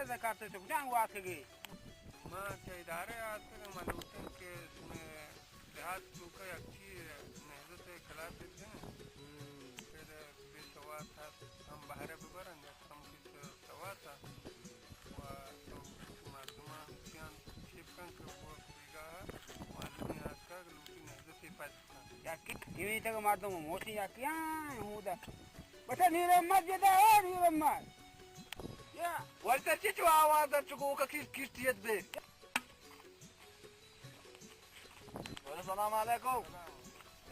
زکات تو کجا واتگے؟ ما چہ ادارے آتکگ، ما لوٹیں کہ شمئے دیہات توکا یکی نہضت کلاس بکنیں۔ ہم۔ پھر بے سواد ہست، ہم بہرے ببرن، یک ہم کس سواد ہست۔ و تو مردمان چیان چیپ کن کہ وہ بیگاہ معلومی آتکگ لوٹی نہضت پچ کن۔ یکی کیوی تک مردم موتی یکی آن ہودا۔ بچہ نیر احمد جدا ہو، نیر احمد۔ یا۔ ورتہ چچو آواز در چکو کا کس کس تیت بے۔ سلام علیکم۔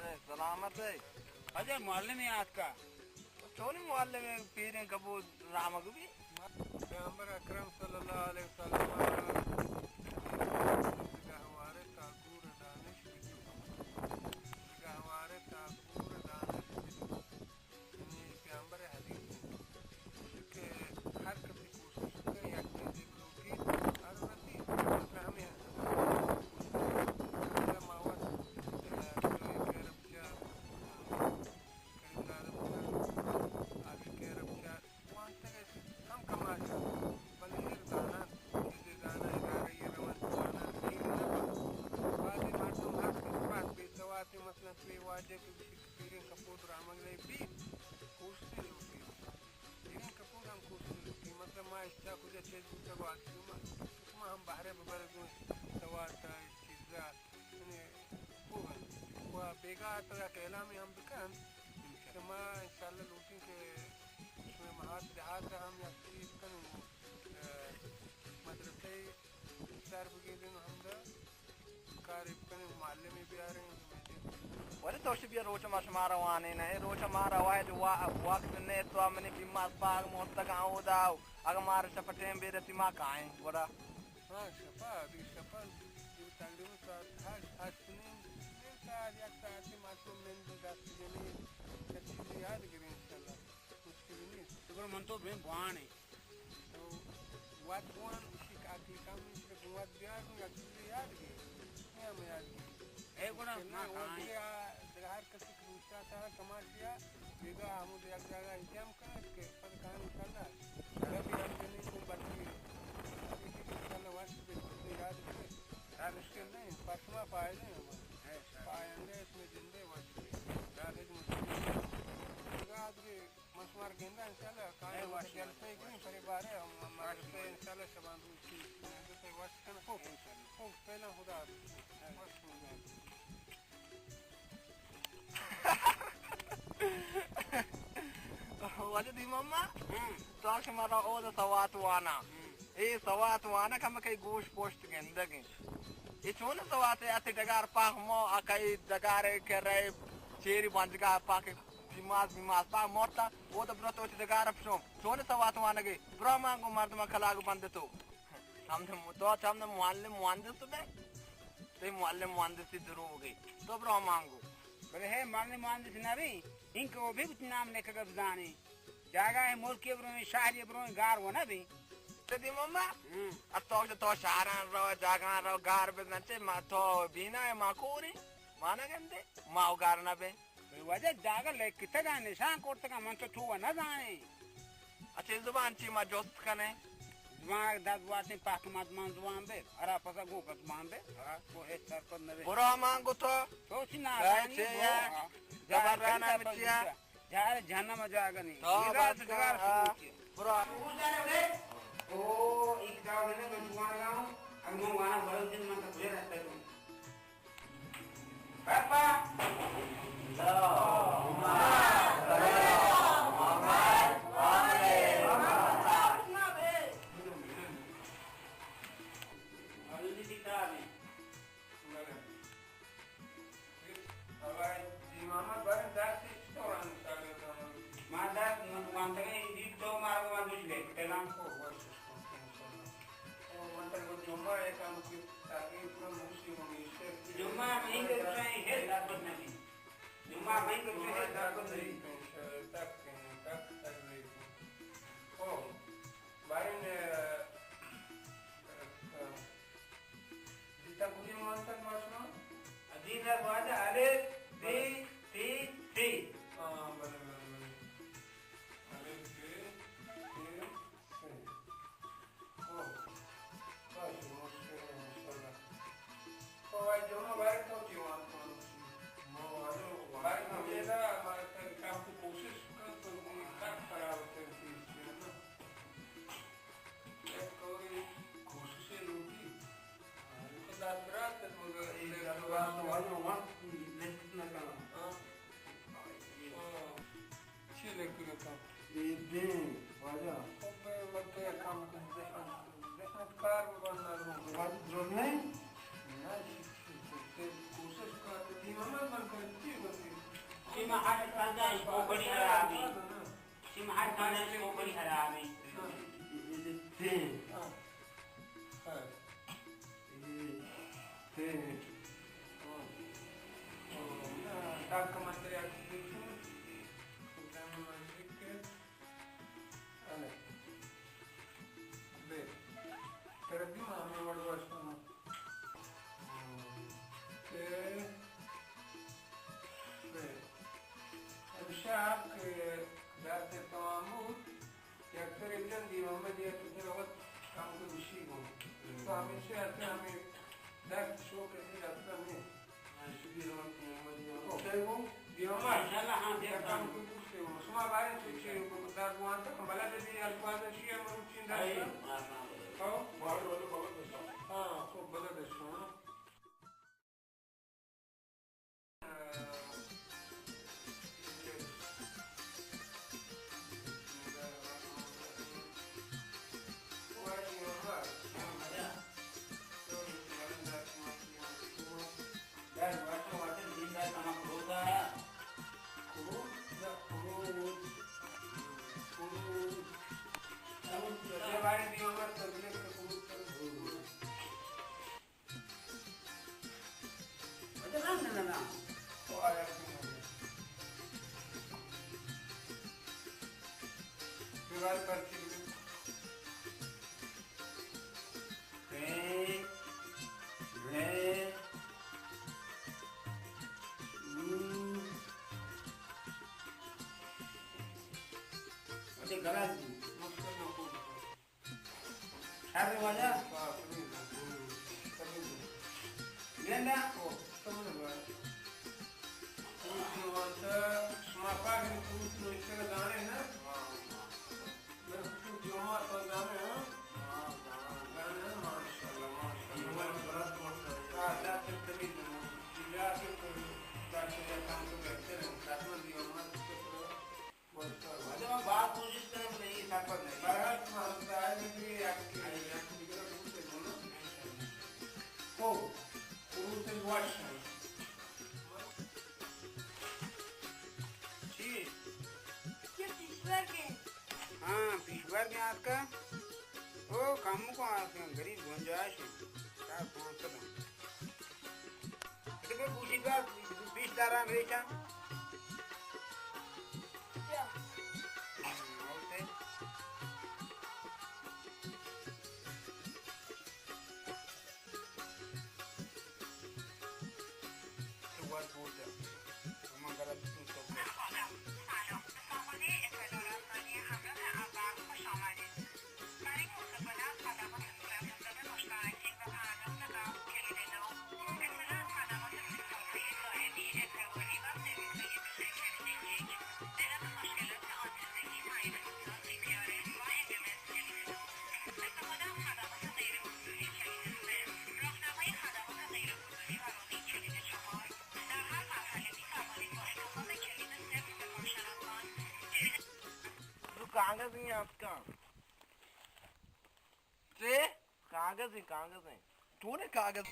اے، سلامت ئے؟ اجے معلم یے آتکا۔ چونیں معلم ئے، پیریں کبو رحمگ بی؟ پیغمبر اکرم صلی اللہ علیہ وسلم گہوارے تاکور دانش بدو۔ گہوارے تاکور دانش بدو۔ یعنی پیغمبر حدیث انت کہ ہر کسی کوشش کنت یک چیزے بلوٹیت، ہر رسی، مثل ہمیں ہست۔ ما وت، اے، کریم داد بچار، عادل کیر بچار، وانتگ ات ہم کماش ات، بلے ایر زاناں، چیزے زاناں، ادارہ ء رونت، زاناں، ایر نہ بنت۔ بعضی مردم ہست کہ بس بے سواد انت، مثلاً تو اے واجہ کہ گوشی کہ پیریں کپوت رحمگ لئی بیت، کوشش لوٹیت۔ پیریں کپوت ہم کوشش لوٹیت۔ مثلاً ما اشتا کجا چیز بوتگ و آتکگیں ما، ما ہم بہرے ببرگوں، سواد ء چیزا، یعنی، خوب انت۔ و بیگاہ تو یک اعلامی ہم بکن کہ ما انشاءاللہ لوٹیں کہ شمئے مہات دیہات ء ہم یک چیز کنیں، اه، مدرسہ سر بگیریں و ہمدا کارے بکنیں، معلمے بیاریں۔ ولے تو شی بیا روچ ما شمارا وانیں نہ، اے روچ مارا واحد وا-، وقت نے تو منی بیمار پاگ موستگاں اودا، اگہ مارا شپ ٹیم بے رسی ما کائیں گڑا۔ ہاں، شپا، ابھی شپا، یہ تقریباً ساعت ہشت، ہشت نیم، نیم ساعت، یک ساعت مردم نند دست جنی، یک چیزی یاد گریں انشاءاللہ، مشکل نیست۔ تو گڑا من تو بین بوانے۔ تو وت بوان، اشی کا عقل کم نیست کہ گوں وت بیار، گوں یک چیزی یاد گریں۔ نیا میں یاد گریں۔ اے گڑا مشکل ما نہ، وہ کائیں۔ دیگہ آ، دیگہ ہر کسی کہ روچ ء سرا کماشی ء بیگاہ ہمود یک جاگہ انتظام کنت کہ پد کائیں انشاءاللہ۔ ربی ہم جنین گوں بلکی انشاءاللہ وش بہ، یاد بہ۔ مشکل نہیں، پس ما فائدہ ہم۔ پائندہ اس میں زندے وش بہ۔ ہچ مشکل نہیں۔ دیگہ آدگہ من شمار گنداں انشاءاللہ، کائیں اے وش جلسہ کنیں، پرے بارے ہم مدرسہ انشاءاللہ شبان روچی مدرسہ وش کناں۔ خوب، انشاءاللہ۔ خوب، فعلاً خدا حافظ۔ وش کناں۔ واجہ دیم اما، ہم۔ تو کہ مارا اود سوات وانا۔ ہم۔ اے سوات وانا کم کئی گوش پوشت گندگیں۔ اے چون سوات ہے؟ اتے ڈگار پاک مو اکئی ڈگار کرے چیری بنجگا پاک۔ بیماز، بیماز، پا مرتا، او تو برو تو چہ ڈگار پشوم۔ چون سوات وانگے؟ برو مانگو مردم کلاگ بند تو۔ چم تو، تو چم تو معلم مہندس تو بے؟ تئی معلم مہندسی دروگے۔ تو برو مانگو۔ بلے ہے معلم مہندس نہ بی، انکہ او بھی کچھ نام لکھگ بزانے۔ جاگہ ہے ملکی برو، شہری برو، گار و نہ بی۔ تو دی مما؟ ہم۔ اتو تو شہران رو، جاگان رو، گار بزن چے، ما تو بینا ہے، ما کوری، ما نہ گندے، ما گار نہ بے۔ بلے واجہ جاگہ لکتگ ء نشان کرتگ ء من تو تو و نہ زانیں۔ اچھا، زبان چی ما جست کنیں؟ زبان دست واتیں پاک مردمان زبان بے، ہرا پسا گوک زبان بے، ہرا تو ہچ سرپد نہ بے۔ برو مانگو تو۔ تو چی نہ اے زانی چے برو، یا؟ ہاں۔ زبر رانا مچیا۔ جار جہنم جاگہ نہیں۔ تو بس کر، ہاں۔ برو۔ او، ایک دعوے میں من جوان گاؤں، اب من وانا بڑا دن من تو تجھے رہتا ہوں۔ ما دست وانتگیں، دید تو مارا گوما دوش لکھ تگاں۔ او، من ترا گوں جمعہ ء کم کہ تاکہ پورا موسم ہمیشہ کہ جمعہ ء مہنگ ء چاہیں ہچ درد نہ بیت۔ جمعہ ء مہنگ ء چاہیں ہچ درد نہ بیت۔ تک، تک، تک، تک۔ او، باریں، ا، ا، دیتا کجی مانتا ماشما؟ دیتا واجہ الف، بے، تے، تے۔ ہاں، بلے، بلے، بلے۔ الف، بے، تے، تے۔ خب، وقت یک کام کن، ذہن، ذہن کار بکن، نہ رو۔ وقت رو نہیں؟ نہ، کوشش کر، تو دیما مت بند کر، چی بندی؟ چی ما ہر بندہ اس کو بڑی خرابی۔ چی ما ہر بندہ اس کو بڑی خرابی۔ ہاں۔ ہاں۔ ہاں۔ ہاں۔ ہاں۔ ڈاکٹر مستر یا بلے۔ بے۔ ترا دیما ہمے وڑ وش کناں۔ بے۔ بے۔ ہمیشہ کہ درد تمام بوت، یک سرے بجن دیما مجی تو ترا وت کم کو گوشی گوں۔ تو ہمیشہ ہستے ہمے درد شوق ہے، درد نہیں۔ شما باریں چوشیں گمدار بوانت، بلد بی الفاظ شیعہ مروچین داشتہ۔ ہاں، خوب بلد شما۔ در واجہ واجہ دین دار کنا کروتا۔ کروت یا کروت؟ کروت۔ کروت۔ یہ بارے دیو مت تبلیغ سے کروت کر۔ اچھا، نہ، نہ، نہ، نہ۔ تو آیا کیوں نہیں؟ دیوار پر چیز۔ تے، رے، نو۔ اچھا، غلط۔ مشکل نہ کوئی۔ شر واجہ۔ ہاں، سمجھ گیا۔ ہوں، سمجھ گیا۔ گیندا؟ او، سمجھ گیا۔ کروت نوانتا، شما پاگل کروت نوشتہ زانے نا؟ ہاں۔ من کروت جمعہ تو زانے، ہاں؟ ہاں، زانے۔ زانے، ماشاءاللہ، ماشاءاللہ۔ یہ بات غلط بولتا ہے۔ ہاں، ڈاکٹر تبی دوں۔ یہ ڈاکٹر کو، ڈاکٹر کا کام تو بہتر ہے۔ ڈاکٹر دیوان مت کرو۔ واجہ، من باز کوشش کناں، بلے اے سرپد نہ بی۔ بہرحال، شما ہمسایہ بی، یک، یک دگرا بوتے گونا۔ او، او تے وش ایں۔ چی؟ یہ پیشبرگ ایں۔ ہاں، پیشبرگ ایں آتکا۔ او، کمکو آتکا، غریب گنجائش ایں۔ چار پانچ سد ایں۔ تو بے پوشی کا پیش داران ریچا۔ کیا؟ ہم، ہوتے۔ تو وار پوچھا۔ ہم غلط تو تو۔ سلام، سلام۔ به سامانهٔ اطلاع رسانی همراه ابر خوش آمدید. برای استفاده از خدمات صورتحساب مشترکین و پرداخت قبض کلید نو، اطلاع از خدمات سیستم‌های دائمی، اعتباری و سرویس‌های پیش کلید یک، علل مشکلات آتیزگی، معاینهٔ استاد، سی پی آر اس و ام ام اس کلید دو، استفاده از خدمات غیر حضوری کلید سه، راهنمای خدمات غیر حضوری و رونی کلید چهار. در هر مرحله می‌توانید با انتخاب کلید صفر به کارشناسان، کلید تو کاغذ نہیں آپ کا؟ سے؟ کاغذ ہیں، کاغذ ہیں۔ تو نے کاغذ۔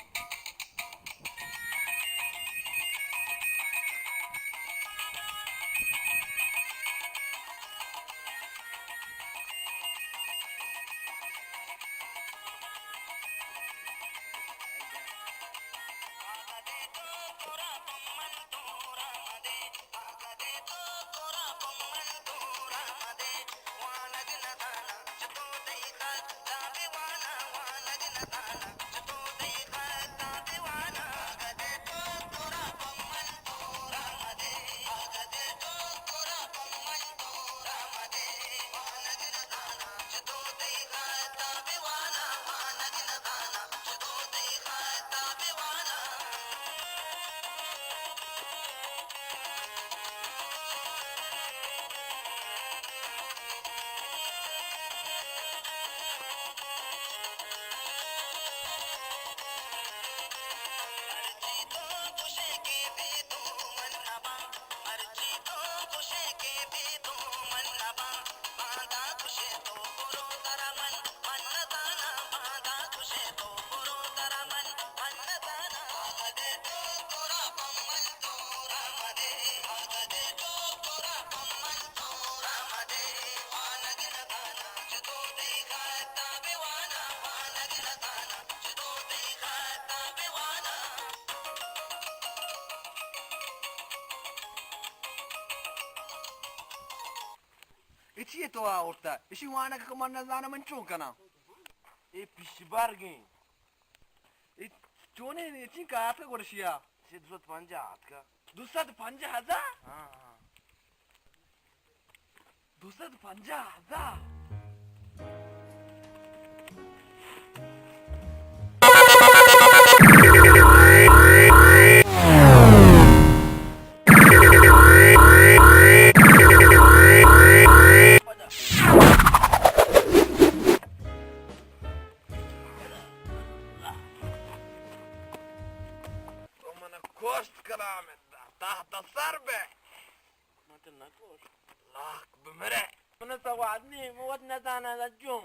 چی تو آورتا؟ اشی وانگ کہ من نزاناں من چون کناں؟ اے پیش برگیں۔ اے چونیں، اے چی کار آتکا گڑا شیا؟ اے دو سد پنجاہ آتکا۔ دو سد پنجاہ ہزار؟ ہاں، ہاں۔ دو سد پنجاہ ہزار؟ تو من کشت کلام، تحت سر بے۔ من تو نکشت۔ لاک بمرے۔ من سواد نی، من وت نزاناں جو۔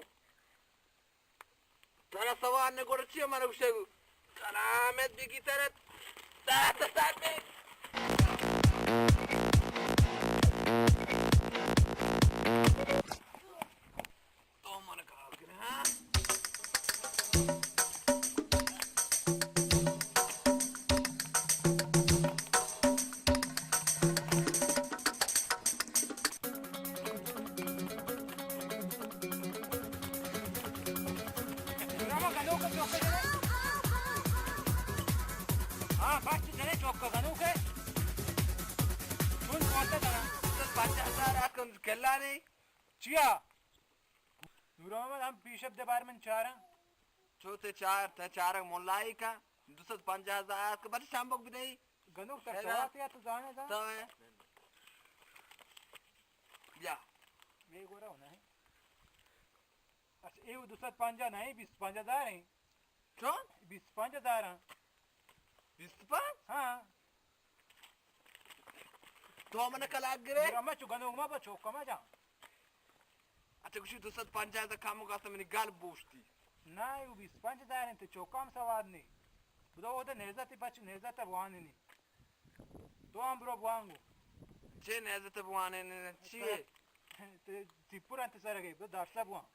ترا سواد نہ گڑا چی من گوشے گو؟ کلامت بگی ترت۔ تحت سر بے۔ تو من کار کنے، ہاں؟ ہاں، بس جنے چوکا گنوکے۔ چون کونتا جنا؟ پنچ ہزار آکن کلا نہیں۔ چیا؟ نور محمد، ہم پیشپ دے بار من چاراں۔ چو تے چار، تے چارگ ملائی کا، دو سد پنجاہ ہزار آتک، بس شامبک بدئی۔ گنوک تر خیرات۔ سوات یا تو زانے دا۔ تو ہے۔ بیا۔ اے گورا ہونا ہے۔ اچھا، اے دو سد پنجاہ نہیں، بیست پنج ہزار ہیں۔ چون؟ بیست پنج ہزار ہیں۔ بیست پنج؟ ہاں۔ تو من کلاک گرے؟ میرا ما چو گنوک ما با چوکا ما جان۔ اچھا، گوشی دو سد پنجاہ تا کم گاست منی گل بوشتی۔ نہ، او بیست پنج ہزار انت، چوکا ہم سواد نی۔ خدا او دا نیزت بچ، نیزت بوانینی۔ تو ہم برو بوانگو۔ چے نیزت بوانینی؟ چی؟ تے سیپور انت سرگے، بس درسا بوان۔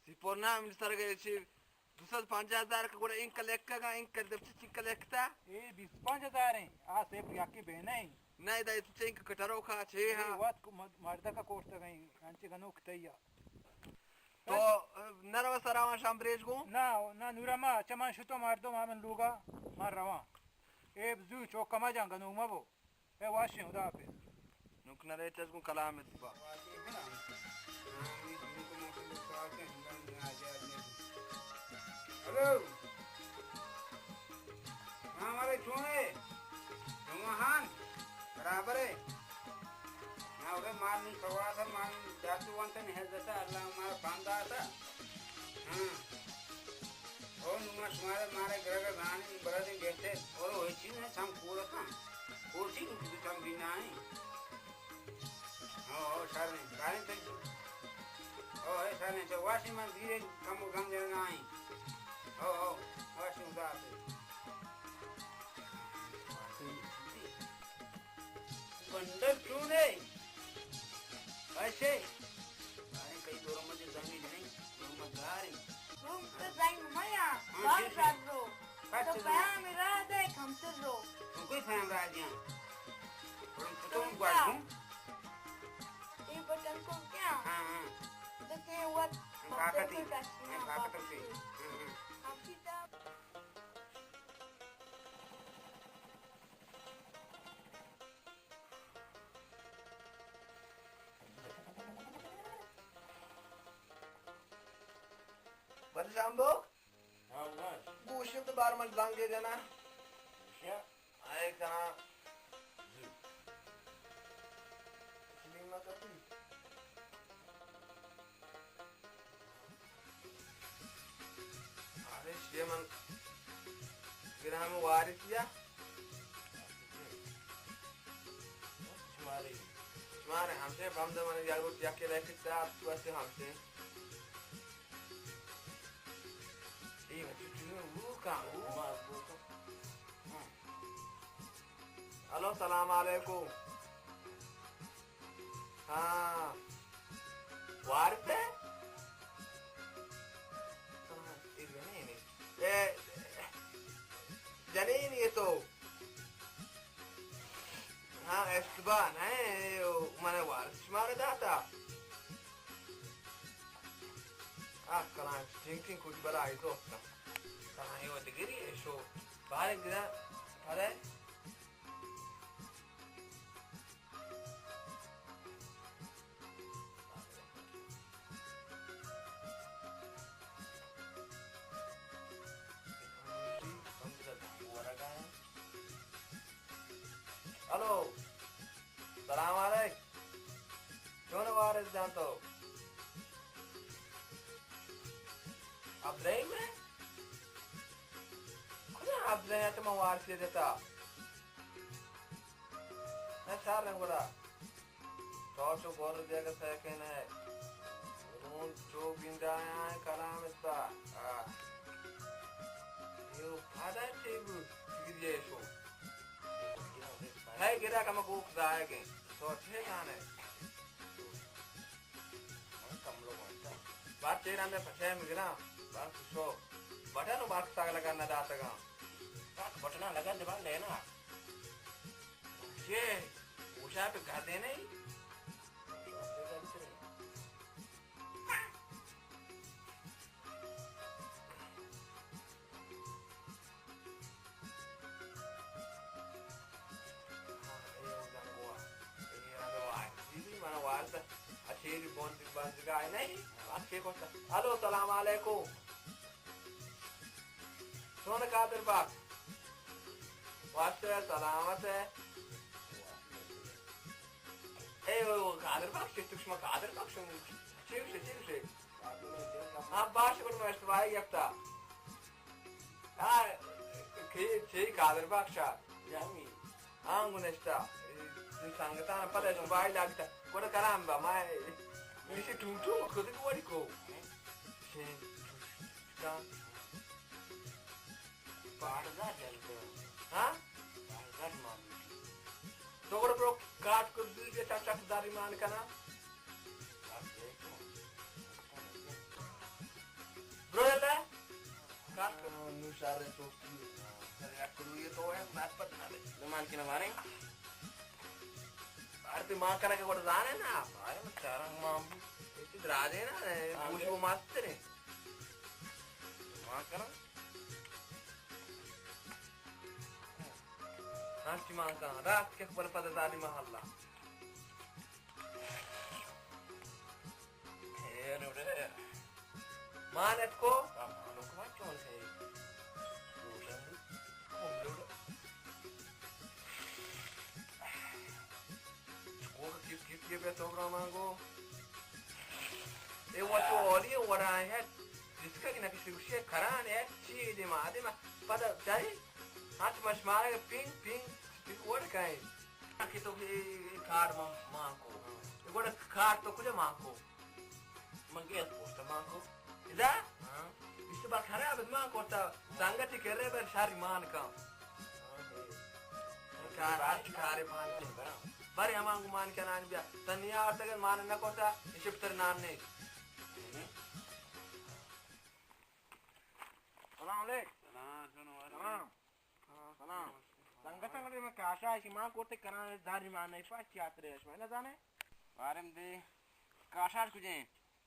سیپور نہ، ہمے سرگے چی دو سد پنجاہ ہزار کہ گڑا انکا لکھگا، انکا دپچہ چنکا لکھتا؟ اے بیست پنج ہزار ہیں، آ سیپ یکی بے نہیں۔ نہیں، دا تو چنک کٹرو کا چے اے ہاں۔ وات کو مد-، مردکا کورتگا ہیں، انچے گنوک تیا۔ تو، نہ رو سراوان شام بریج گو؟ نہ، نہ نورا ما، چمان شتو مردم ہمن لوگا، ما روان۔ اے زو چوکا ما جان گنوک ما بو۔ اے واشیں، خدا حافظ۔ نوک نہ رہتے اس کو کلام اتبا۔ ہلو۔ ہاں، ہمارے چون ہے؟ جمعہ خان، برابر ہے۔ نہ، ارے مان نہیں سوا تھا، مان جاتو وانتا نہیں ہے، جیسا اللہ ہمارا باندھا تھا۔ ہاں۔ او نوں ما شمارا مارا گرگ ءَ زانیں، برادیں گیتے، او ہچی نہ، چم کور اتاں۔ کور چی لوٹی تو چم بینائیں۔ او، او، شریں، کاریں تئی۔ او، اے شریں، تو واشی من دیرے کم و گم جنگائیں۔ او، او، واشی ادا تے۔ بندر چون ہے؟ ایسے؟ ارے کئی دور مجھے زمین نہیں، دور مجھے گار ہے۔ روم تو زنگ میا، ہاں، بار جی، جی۔ بار رو۔ کچھ تو نہیں۔ پیام را دے، کم تر رو۔ تو کوئی پیام را دیا؟ بٹن تو کیا؟ گوال دوں۔ یہ بٹن کو کیا؟ ہاں، ہاں۔ تو کیا ہوا؟ ہم کاکتی۔ ہم کاکتی۔ ہاں، ہاں۔ آپ کی طرف۔ بلے شمبو؟ ہاں، بس۔ گوشت بار من زنگے جنا۔ اچھا۔ آئے کہاں؟ جی۔ سلیم نہ کرتی۔ ارے شے من گرام وارث یا۔ شمارے۔ شمارے ہمشے بند من یارو یکے لیکتا تو اسے ہمشے۔ اے بچے چونو وہ کہاں وہ؟ الو، سلام علیکم۔ ہاں۔ وارث ہے؟ اے جنین، اے، جنین یہ تو۔ ہاں، اشتباہ نہ ہے، من وارث شمارا داتا۔ آ کلاں ٹنگ ٹنگ کتی بلا آئی تو کلاں یو دگری ایشو بارے گرا پرے۔ ہلو، سلام علیک۔ چون وارث جان تو؟ عبدالرحیم ہے؟ کجا عبدالرحیم؟ تو من وارثی دیتا۔ نہ، چار رنگ گڑا۔ تو چو گور دیگا سیکن ہے۔ اون چو گندا ہے کلام استا۔ آ۔ یو پادا چی بو؟ فکر یہ شو۔ ہے گرا کم گوک زائگیں۔ تو چے جانے؟ بات تیرا میں پچھے مگنا۔ بات شو۔ بٹن و بات ساگ لگا نہ داتگا۔ بات بٹنا لگا دبا لینا۔ چے؟ گوشا پہ گھر دینے ہی؟ ہاں، اے ہو جان گوا۔ اے ہو جان گوا۔ جی، جی، منا وارتا۔ اچھے بھی بند، بند گائے نہیں۔ اچھے کو۔ ہلو، سلام علیکم۔ چون قادر بخش؟ واسطے سلامت ہے۔ اے او قادر بخش، تو شما قادر بخش ہوں۔ چی گوشے، چی گوشے؟ ہاں، باش گڑ میں اشتباہی گپتا۔ ہاں، کی، چی قادر بخش؟ جامی۔ ہاں، گنشتا۔ سنگتان پتہ اشتباہی لگتا۔ گڑ کرام با، ما ایشی ٹوم ٹوم خود کو وڑی کو۔ شین، شین۔ باڑزا جلدے۔ ہاں؟ باڑزا معلوم۔ تو گڑا برو کاٹ کو دل بیا چک چک داری مان کنا۔ برو یلا۔ کاٹ کو۔ نو شارے تو کی۔ سر یک کلو یہ تو ہے، بات پت نہ دے۔ نو مان کنا مارے۔ بار تے مان کنا کہ گڑا زانے نا۔ بارے میں چارنگ مان بو۔ ایتی دراجے نا، گوش وہ ماسترے۔ مان کنا۔ ہنچی مان کن، رات کک بل پد زانی محلہ۔ اے نورے۔ مان اتکو؟ آ، مانو کما چون ہے؟ روشن۔ کم لوڑ۔ چکوک کیپ کیپ یہ بے تو برا مانگو۔ اے وچو اولی وڑا ہے۔ جس کا کہ نہ کسی گوشی کران ہے۔ چی دے ما دے ما۔ پدا چاہی۔ ہاتھ مش مارے پینگ پینگ۔ پینگ وڑ کائیں۔ کہ تو اے، اے کارڈ مان، مان کو۔ اے گوڑا کارڈ تو کجا مان کو؟ من گیس پوسٹ مان کو۔ ادا؟ ہاں۔ بیست بار خراب مان کو تا سنگتی کرے بر شاری مان کا۔ کار آج کارے مان کے۔ بارے ہمان کو مان کے نان بیا۔ تنیا آتا کہ مان نہ کوتا، ایشی پتر نان نے۔ سلام علیک۔ سلام، سلام۔ سلام۔ سلام۔ سنگتاں گڑا من کاشا شما کرتے کنان داری مان نہیں پاس چیاترے شما نہ زانے؟ بارم دے کاشا کجے؟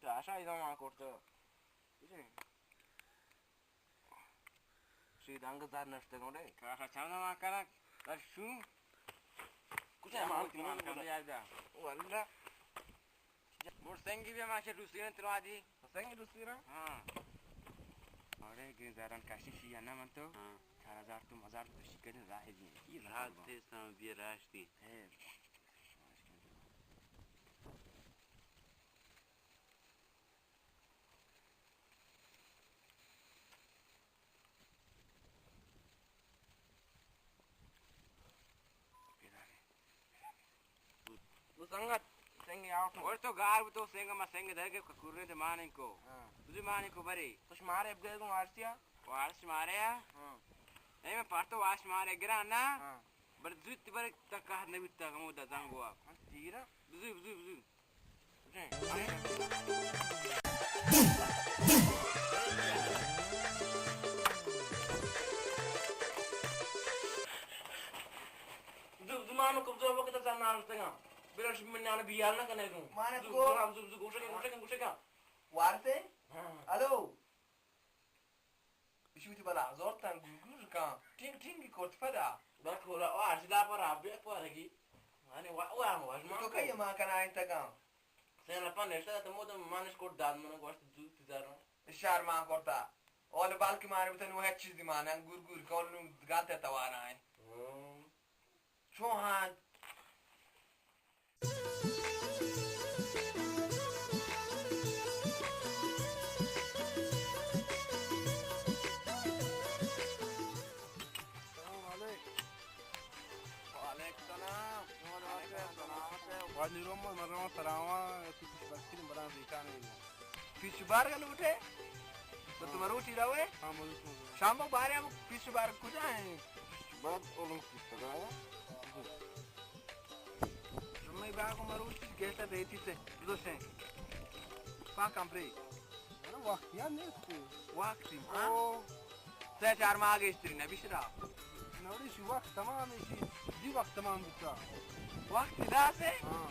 کاشا ایدا مان کرتے۔ کجے؟ شی دنگ دار نشتے گونڈے۔ کاشا چند مان کرک؟ در شو؟ کجے مان کرک؟ واللہ۔ مور سنگی بیا ما چہ دوستی رن ترا دی۔ سنگی دوستی رن؟ ہاں۔ اڑے گرین زاران کاشی شی انا من تو۔ ہاں۔ چار ہزار تو مزار تو شکر راہ دی۔ راہ تے سام بیا راشتی۔ ہے۔ تو سنگت، سنگ آؤ۔ اور تو گار تو سنگ ما سنگ دے کے کورنے تے مانن کو۔ ہاں۔ تجھے مانن کو بری۔ تو شمارے اب گئے کو آرسیا؟ وارش مارے یا؟ ہاں۔ اے میں پارتو وارش مارے گرا نا۔ ہاں۔ بر زوت بر تک کار نبیتا کمو دا زنگو آپ۔ ہاں، تیرا۔ بزو، بزو، بزو۔ زو، زو، مانو کب زو وقت تا نام تگا۔ بلا شب من نان بیال نہ کنے کو۔ مانے زو، کو۔ زو، زو، زو، گوشے، گوشے، گوشے۔ وارتے؟ الو۔ ایشی وتی بلا زورتاں گور گور کاں۔ ٹینگ ٹینگ کرت پدا۔ بس ہولا، او ارشدا پر آبی پارگی۔ مانے وا، وا، وا، تو کئی ما کنا انتگاں؟ سینا پا نشتا تو مودم مانش کوٹ داد من گوشت دو تزارن۔ اشار ما کرتا۔ اول بالکی مارے بتن وہ ہیچ چیز دی مانا گور گور کول نو گاتے توارا ہے۔ ہم۔ چو ہاں۔ السلام علیکم۔ وعلیکم السلام۔ وعلیکم السلام۔ واجہ روم من روان سراوان، تو پیش برکین بران ریکان۔ پیش بار کا لوٹے؟ تو تمہارا روٹی روے؟ ہاں، مزدور۔ شام کو بارے ہم پیش بار کجا ہیں؟ پیش بار اولو پیش بار۔ شمئے باغ ءَ مروچی گیشتر ریتی سے، بدوشیں۔ پاکاں برے۔ ارے وقت یا نیست۔ وقتی، ہاں؟ او۔ سہ چار ماہ گیشتری نبی شرا۔ نوڑی شی وقت تمام، شی دی وقت تمام بوتا۔ وقت دا سے؟ ہاں۔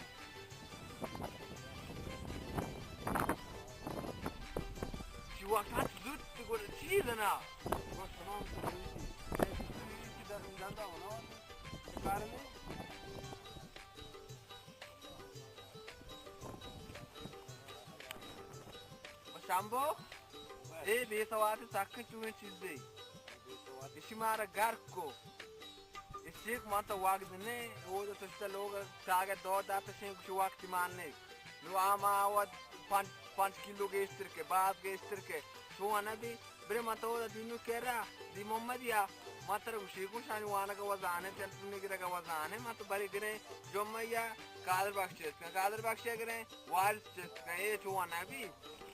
شی وقت ہنچ زوت گڑا چیز نا۔ وقت تمام تو بوتی۔ اے در دندا ہونا۔ کارنے۔ شمبو، اے بے سواد سک چویں چیزے۔ ایشی مارا گرک کو۔ ایشی کہ من تو وقت نے، او جو تشتا لوگ چاگے دو دات شیں کچھ وقت مان نے۔ نو آ ما وت پنچ، پنچ کلو گیشتر کے، باز گیشتر کے۔ شو نہ بی۔ برے من تو دینو کرا، دی محمد یا، من تر گوشی گوشانی وانگا وزانے، ٹیلیفون گرگا وزانے، من تو بری گرے، جمعہ یا، قادر بخش چست کن، قادر بخش گرے، وارث چست کن، اے چو نہ بی۔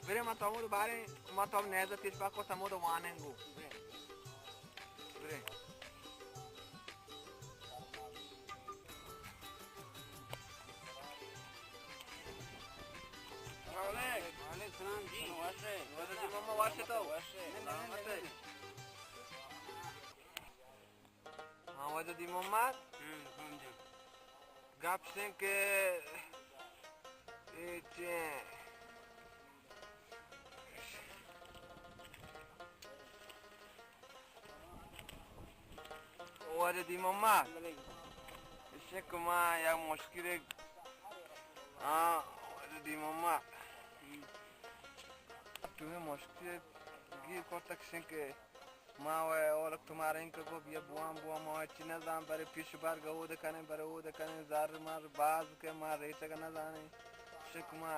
برے من تو ہمود بارے، من تو ہم نیزہ تیش پاکو تمود واننگو۔ برے۔ السلام علیکم۔ وعلیکم السلام جی۔ وش ئے؟ وش ئے؟ مما وش ئے تو؟ وش ئے؟ سلامت ئے؟ ہاں، واجہ دی محمد۔ ہاں، خان جان۔ گپ شنگ کہ اے چے واجہ دی مما، بلے۔ اشک ما یا مشکلے، ہاں، واجہ دی مما۔ ہم۔ تو مشکلے گیر کرتگ شنگ کہ ما و اولک تمہارا انکہ گو بیا بوان بوان، ما چی نزان، برے پیش بار گود کنیں، برے اود کنیں، زر مر باز کہ ما ریٹگ نزانیں۔ شک ما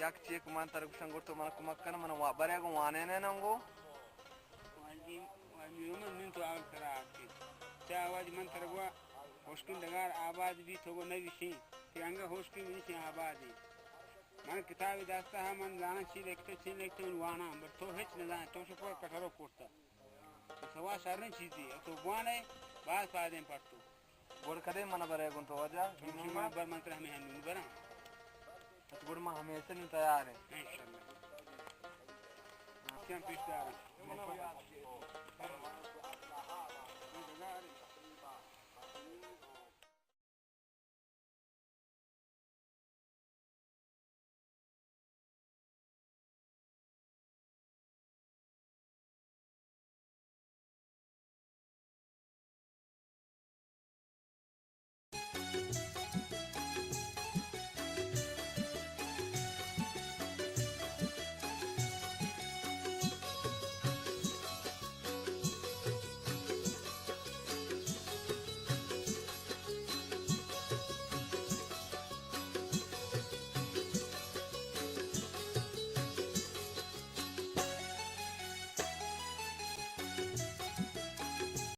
یک چیک من تر گوشن گڑ تو من کمک کن، من وا-، برے گو وانے نے ننگو۔ واجی، واجی من، من تو آگ ترا آتی۔ چا واجی من تر گوا ہوشکن ڈگار آباد بی تو گو نویشی۔ تی انگا ہوشکن بی چی آبادی۔ من کتابی دستا ہا، من زاناں چی لکھتے، چی لکھتے، من واناں، بٹ تو ہچ نزانے، تو شکر کٹرو کرتا۔ تو سوا شریں چیزی، تو بوانے، باز فائدیں پر تو۔ گڑ کدے من برے گوں تو واجہ؟ تو شما بر من ترا ہمیں ہنو براں۔ تو گڑ ما ہمیشہ نوں تیار ہیں۔ انشاءاللہ۔ کیا پیش دارا؟